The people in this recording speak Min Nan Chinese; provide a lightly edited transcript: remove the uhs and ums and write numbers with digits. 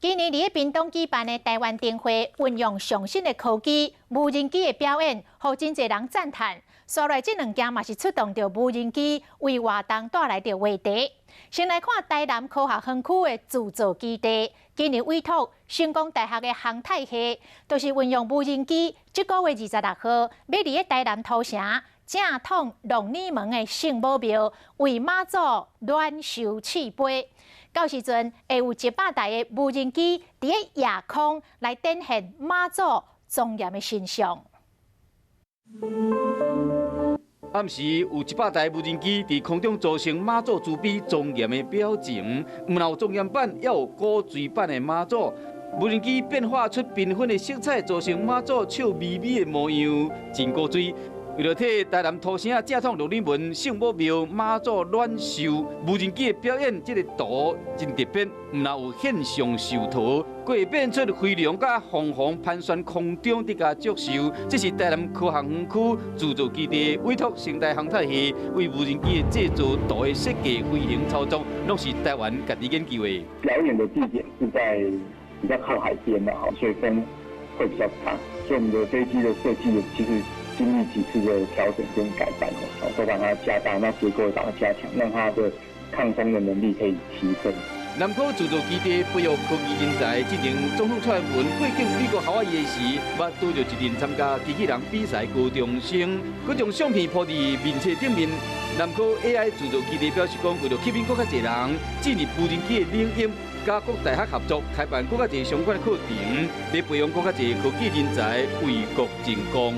今年佇咧屏東舉辦的台灣燈會，運用上新的科技、無人機的表演，予真濟人讚嘆。紲來這兩件嘛是出動著無人機，為活動帶來著話題。先來看台南科學園區的鑄造基地，今年委託成功大學的航太系，就是運用無人機，這個月26號，欲佇咧台南土城正統龍女門的聖母廟，為媽祖暖壽賜杯。到時陣會有100台的無人機佇咧夜空來展現媽祖莊嚴的形象。暗時有100台無人機佇空中組成媽祖慈悲莊嚴的表情，毋但有莊嚴版，也有古錐版的媽祖。無人機變化出繽紛的色彩，組成媽祖笑眯眯的模樣，真古錐。為著替台南土城正統鹿女門聖母廟媽祖暖壽無人機的表演，這個圖真特別，毋但有現象壽圖，閣會變出飛龍佮鳳凰盤旋空中佇共祝壽。這是台南科學園區鑄造基地委託成大航太系為無人機的製作圖的設計、飛行操作，攏是台灣家己研究的。表演的地點是在比較靠海邊的，所以風會比較大，所以我們的飛機的設計其實經歷幾次的調整跟改版哦，都把它加大，那結構把它加強，讓它的抗風的能力可以提升。南科鑄造基地培育科技人才，之前總統蔡英文過境美國夏威夷時，捌拄著一陣參加機器人比賽高中生，閣將相片鋪佇面冊頂面。南科 AI 鑄造基地表示講，為著吸引閣較濟人進入無人機的領域，佮各大學合作開辦閣較濟相關的課程，欲培養閣較濟科技人才，為國爭光。